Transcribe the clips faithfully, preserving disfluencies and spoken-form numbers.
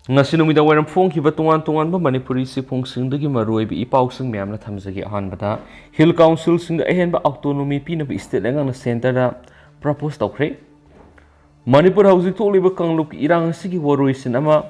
ꯉꯁꯤ ꯅꯨꯃꯤꯗꯥꯡ ꯋꯥꯏꯔꯝ ꯐꯣꯡꯈꯤꯕ ꯇꯣꯉꯥꯟ ꯇꯣꯉꯥꯟꯕ ꯃꯅꯤꯄꯨꯔꯤ ꯆꯦꯐꯣꯡꯁꯤꯡꯗꯒꯤ ꯃꯔꯨꯑꯣꯏꯕ ꯏ ꯄꯥꯎꯁꯤꯡ ꯃꯌꯥꯝꯅ ꯊꯝꯖꯒꯦ꯫ ꯑꯍꯥꯟꯕꯗ, ꯍꯤꯜ ꯀꯥꯎꯟꯁꯤꯜꯁꯤꯡꯗ ꯑꯍꯦꯟꯕ ꯑꯣꯇꯣꯅꯣꯃꯤ ꯄꯤꯅꯕ ꯁ꯭ꯇꯦꯠ ꯂꯩꯉꯥꯛꯅ ꯁꯦꯟꯇꯔꯗ ꯄ꯭ꯔꯄꯣꯁ ꯇꯧꯈ꯭ꯔꯦ꯫ ꯃꯅꯤꯄꯨꯔ ꯍꯧꯖꯤꯛ ꯊꯣꯛꯂꯤꯕ ꯀꯥꯡꯂꯨꯞꯀꯤ ꯏꯔꯥꯡ ꯑꯁꯤꯒꯤ ꯋꯥꯔꯣꯏꯁꯤꯟ ꯑꯃ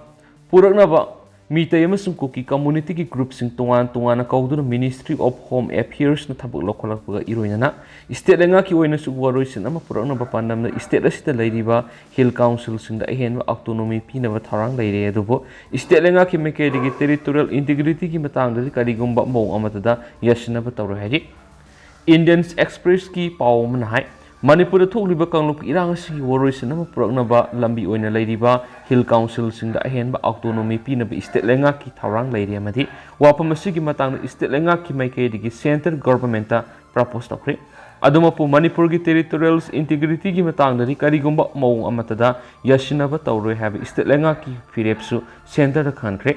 ꯄꯨꯔꯛꯅꯕ ꯃꯤꯇꯩ ꯑꯃꯁꯨꯡ ꯀꯨꯀꯤ ꯀꯝꯃꯨꯅꯤꯇꯤꯒꯤ ꯒ꯭ꯔꯨꯞꯁꯤꯡ ꯇꯣꯉꯥꯟ ꯇꯣꯉꯥꯟꯅ ꯀꯧꯗꯨꯅ Ministry of Home Affairsꯅ ꯊꯕꯛ ꯂꯧꯈꯠꯂꯛꯄꯒ ꯏꯔꯣꯏꯅꯅ ꯁ꯭ꯇꯦꯠ ꯂꯩꯉꯥꯛꯀꯤ ꯑꯣꯏꯅꯁꯨ ꯋꯥꯔꯣꯏꯁꯤꯟ ꯑꯃ ꯄꯨꯔꯛꯅꯕ ꯄꯥꯟꯗꯝꯗ ꯁ꯭ꯇꯦꯠ ꯑꯁꯤꯗ ꯂꯩꯔꯤꯕ ꯍꯤꯜ ꯀꯥꯎꯟꯁꯤꯜꯁꯤꯡꯗ ꯑꯍꯦꯟꯕ ꯑꯣꯇꯣꯅꯣꯃꯤ ꯄꯤꯅꯕ ꯊꯧꯔꯥꯡ ꯂꯩꯔꯦ꯫ ꯑꯗꯨꯕꯨ ꯁ꯭ꯇꯦꯠ ꯂꯩꯉꯥꯛꯀꯤ ꯃꯥꯏꯀꯩꯗꯒꯤ ꯇꯦꯔꯤꯇꯣꯔꯤꯌꯦꯜ ꯏꯟꯇꯤꯒ꯭ꯔꯤꯇꯤꯒꯤ ꯃꯇꯥꯡꯗꯗꯤ ꯀꯔꯤꯒꯨꯝꯕ ꯃꯑꯣꯡ ꯑꯃꯠꯇꯗ ꯌꯥꯁꯤꯟꯅꯕ ꯇꯧꯔꯣꯏ ꯍꯥꯏꯔꯤ꯫ ꯏꯟꯗꯤꯌꯟ ꯑꯦꯛꯁꯄ꯭ꯔꯦꯁꯀꯤ ꯄꯥꯎ ꯑꯃꯅ ꯍꯥꯏ, ꯃꯅꯤꯄꯨꯔꯗ ꯊꯣꯛꯂꯤꯕ ꯀꯥꯡꯂꯨꯞꯀꯤ ꯏꯔꯥꯡ ꯑꯁꯤꯒꯤ ꯋꯥꯔꯣꯏꯁꯤꯟ ꯑꯃ ꯄꯨꯔꯛꯅꯕ ꯂꯝꯕꯤ ꯑꯣꯏꯅ ꯂꯩꯔꯤꯕ ꯍꯤꯜ ꯀꯥꯎꯟꯁꯤꯜꯁꯤꯡꯗ ꯑꯍꯦꯟꯕ ꯑꯣꯇꯣꯅꯣꯃꯤ ꯄꯤꯅꯕ ꯁ꯭ꯇꯦꯠ ꯂꯩꯉꯥꯛꯀꯤ ꯊꯧꯔꯥꯡ ꯂꯩꯔꯤ ꯑꯃꯗꯤ ꯋꯥꯐꯝ ꯑꯁꯤꯒꯤ ꯃꯇꯥꯡꯗ ꯁ꯭ꯇꯦꯠ ꯂꯩꯉꯥꯛꯀꯤ ꯃꯥꯏꯀꯩꯗꯒꯤ ꯁꯦꯟꯇꯔ ꯒꯣꯚꯔꯟꯃꯦꯟꯠꯇ ꯄ꯭ꯔꯄꯣꯁ ꯇꯧꯈ꯭ꯔꯦ꯫ ꯑꯗꯨꯃꯛꯄꯨ ꯃꯅꯤꯄꯨꯔꯒꯤ ꯇꯦꯔꯤꯇꯣꯔꯤꯌꯦꯜ ꯏꯟꯇꯤꯒ꯭ꯔꯤꯇꯤꯒꯤ ꯃꯇꯥꯡꯗꯗꯤ ꯀꯔꯤꯒꯨꯝꯕ ꯃꯑꯣꯡ ꯑꯃꯠꯇꯗ ꯌꯥꯁꯤꯟꯅꯕ ꯇꯧꯔꯣꯏ ꯍꯥꯏꯕ ꯁ꯭ꯇꯦꯠ ꯂꯩꯉꯥꯛꯀꯤ ꯐꯤꯔꯦꯞꯁꯨ ꯁꯦꯟꯇꯔꯗ ꯈꯟꯈ꯭ꯔꯦ꯫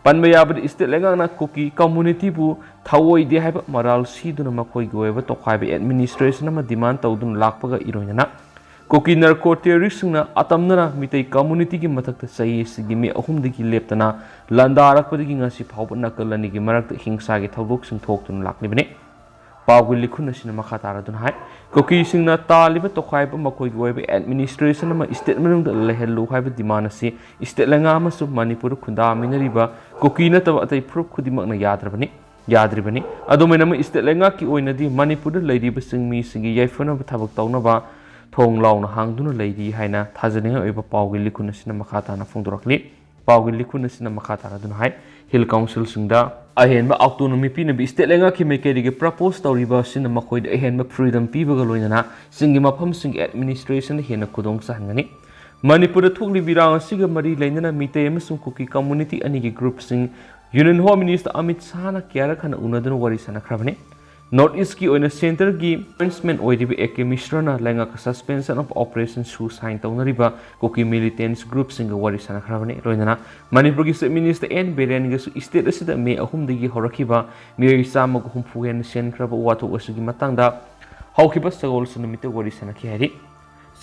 ꯄꯟꯕ ꯌꯥꯕꯗꯤ, ꯁ꯭ꯇꯦꯠ ꯂꯩꯉꯥꯛꯅ ꯀꯨꯀꯤ ꯀꯝꯃꯨꯅꯤꯇꯤꯕꯨ ꯊꯧꯑꯣꯏꯗꯦ ꯍꯥꯏꯕ ꯃꯔꯥꯜ ꯁꯤꯗꯨꯅ ꯃꯈꯣꯏꯒꯤ ꯑꯣꯏꯕ ꯇꯣꯈꯥꯏꯕ ꯑꯦꯗꯃꯤꯅꯤꯁꯇ꯭ꯔꯦꯁꯟ ꯑꯃ ꯗꯤꯃꯥꯟ ꯇꯧꯗꯨꯅ ꯂꯥꯛꯄꯒ ꯏꯔꯣꯏꯅꯅ ꯀꯨꯀꯤ ꯅꯥꯔꯀꯣ ꯇꯦꯔꯣꯔꯤꯁꯁꯤꯡꯅ ꯑꯇꯝꯅꯅ ꯃꯤꯇꯩ ꯀꯝꯃꯨꯅꯤꯇꯤꯒꯤ ꯃꯊꯛꯇ ꯆꯍꯤ ꯑꯁꯤꯒꯤ ꯃꯦ ꯑꯍꯨꯝꯗꯒꯤ ꯂꯦꯞꯇꯅ ꯂꯥꯟꯗꯥꯔꯛꯄꯗꯒꯤ ꯉꯁꯤ ꯐꯥꯎꯕ ꯅꯥꯀꯜ ꯑꯅꯤꯒꯤ ꯃꯔꯛꯇ ꯍꯤꯡꯁꯥꯒꯤ ꯊꯧꯗꯣꯛꯁꯤꯡ ꯊꯣꯛꯇꯨꯅ ꯂꯥꯛꯂꯤꯕꯅꯤ꯫ ꯄꯥꯎꯒꯤ ꯂꯤꯈꯨꯟ ꯑꯁꯤꯅ ꯃꯈꯥ ꯇꯥꯔꯗꯨꯅ ꯍꯥꯏ, ꯀꯨꯀꯤꯁꯤꯡꯅ ꯇꯥꯜꯂꯤꯕ ꯇꯣꯈꯥꯏꯕ ꯃꯈꯣꯏꯒꯤ ꯑꯣꯏꯕ ꯑꯦꯗꯃꯤꯅꯤꯁꯇ꯭ꯔꯦꯁꯟ ꯑꯃ ꯁ꯭ꯇꯦꯠ ꯃꯅꯨꯡꯗ ꯂꯩꯍꯜꯂꯨ ꯍꯥꯏꯕ ꯗꯤꯃꯥꯟ ꯑꯁꯤ ꯁ꯭ꯇꯦꯠ ꯂꯩꯉꯥꯛ ꯑꯃꯁꯨꯡ ꯃꯅꯤꯄꯨꯔꯗ ꯈꯨꯟꯗꯥꯃꯤꯟꯅꯔꯤꯕ ꯀꯨꯀꯤ ꯅꯠꯇꯕ ꯑꯇꯩ ꯐꯨꯔꯨꯞ ꯈꯨꯗꯤꯡꯃꯛꯅ ꯌꯥꯗ꯭ꯔꯕꯅꯤ, ꯌꯥꯗ꯭ꯔꯤꯕꯅꯤ꯫ ꯑꯗꯨꯃꯥꯏꯅꯃꯛ ꯁ꯭ꯇꯦꯠ ꯂꯩꯉꯥꯛꯀꯤ ꯑꯣꯏꯅꯗꯤ ꯃꯅꯤꯄꯨꯔꯗ ꯂꯩꯔꯤꯕ ꯆꯤꯡꯃꯤꯁꯤꯡꯒꯤ ꯌꯥꯏꯐꯅꯕ ꯊꯕꯛ ꯇꯧꯅꯕ ꯊꯣꯡ ꯂꯥꯎꯅ ꯍꯥꯡꯗꯨꯅ ꯂꯩꯔꯤ ꯍꯥꯏꯅ ꯊꯥꯖꯅꯤꯡꯉꯥꯏ ꯑꯣꯏꯕ ꯄꯥꯎꯒꯤ ꯂꯤꯈꯨꯟ ꯑꯁꯤꯅ ꯃꯈꯥ ꯇꯥꯅ ꯐꯣꯡꯗꯣꯔꯛꯂꯤ꯫ ꯄꯥꯎꯒꯤ ꯂꯤꯈꯨꯟ ꯑꯁꯤꯅ ꯃꯈꯥ ꯇꯥꯔꯗꯨꯅ ꯍꯥꯏ, ꯍꯤꯜ ꯀꯥꯎꯟꯁꯤꯜꯁꯤꯡꯗ ꯑꯍꯦꯟꯕ ꯑꯣꯇꯣꯅꯣꯃꯤ ꯄꯤꯅꯕ ꯁ꯭ꯇꯦꯠ ꯂꯩꯉꯥꯛꯀꯤ ꯃꯥꯏꯀꯩꯗꯒꯤ ꯄ꯭ꯔꯄꯣꯁ ꯇꯧꯔꯤꯕ ꯑꯁꯤꯅ ꯃꯈꯣꯏꯗ ꯑꯍꯦꯟꯕ ꯐ꯭ꯔꯤꯗꯝ ꯄꯤꯕꯒ ꯂꯣꯏꯅꯅ ꯆꯤꯡꯒꯤ ꯃꯐꯝꯁꯤꯡꯒꯤ ꯑꯦꯗꯃꯤꯅꯤꯁꯇ꯭ꯔꯦꯁꯟꯗ ꯍꯦꯟꯅ ꯈꯨꯗꯣꯡ ꯆꯥꯍꯟꯒꯅꯤ꯫ ꯃꯅꯤꯄꯨꯔꯗ ꯊꯣꯛꯂꯤꯕ ꯏꯔꯥꯡ ꯑꯁꯤꯒ ꯃꯔꯤ ꯂꯩꯅꯅ ꯃꯤꯇꯩ ꯑꯃꯁꯨꯡ ꯀꯨꯀꯤ ꯀꯝꯃꯨꯅꯤꯇꯤ ꯑꯅꯤꯒꯤ ꯒ꯭ꯔꯨꯞꯁꯤꯡ ꯌꯨꯅꯤꯌꯟ ꯍꯣꯝ ꯃꯤꯅꯤꯁꯇꯔ ꯑꯃꯤꯠ ꯁꯥꯍꯅ ꯀꯌꯥꯔꯛ ꯍꯟꯅ ꯎꯅꯗꯨꯅ ꯋꯥꯔꯤ ꯁꯥꯟꯅꯈ꯭ꯔꯕꯅꯤ꯫ ꯅꯣꯔꯠ ꯏꯁꯀꯤ ꯑꯣꯏꯅ ꯁꯦꯟꯇꯔꯒꯤ ꯑꯦꯄꯣꯏꯟꯠꯃꯦꯟꯠ ꯑꯣꯏꯔꯤꯕ ꯑꯦ ꯀꯦ ꯃꯤꯁ꯭ꯔꯅ ꯂꯩꯉꯥꯛꯀ suspension of operation ꯁꯨ ꯁꯥꯏꯟ ꯇꯧꯅꯔꯤꯕ ꯀꯨꯀꯤ ꯃꯤꯂꯤꯇꯦꯟꯠꯁ ꯒ꯭ꯔꯨꯞꯁꯤꯡꯒ ꯋꯥꯔꯤ ꯁꯥꯟꯅꯈ꯭ꯔꯕꯅꯤ꯫ ꯂꯣꯏꯅꯅ ꯃꯅꯤꯄꯨꯔꯒꯤ ꯆꯤꯐ ꯃꯤꯅꯤꯁꯇꯔ ꯑꯦꯟ ꯕꯤꯔꯦꯟꯒꯁꯨ ꯁ꯭ꯇꯦꯠ ꯑꯁꯤꯗ ꯃꯦ ꯑꯍꯨꯝꯗꯒꯤ ꯍꯧꯔꯛꯈꯤꯕ ꯃꯤꯑꯣꯏ ꯆꯥꯝꯃꯒ ꯍꯨꯝꯐꯨ ꯍꯦꯟꯅ ꯁꯤꯈ꯭ꯔꯕ ꯋꯥꯊꯣꯛ ꯑꯁꯤꯒꯤ ꯃꯇꯥꯡꯗ ꯍꯧꯈꯤꯕ ꯁꯒꯣꯜꯁꯦꯟ ꯅꯨꯃꯤꯠꯇ ꯋꯥꯔꯤ ꯁꯥꯟꯅꯈꯤ ꯍꯥꯏꯔꯤ꯫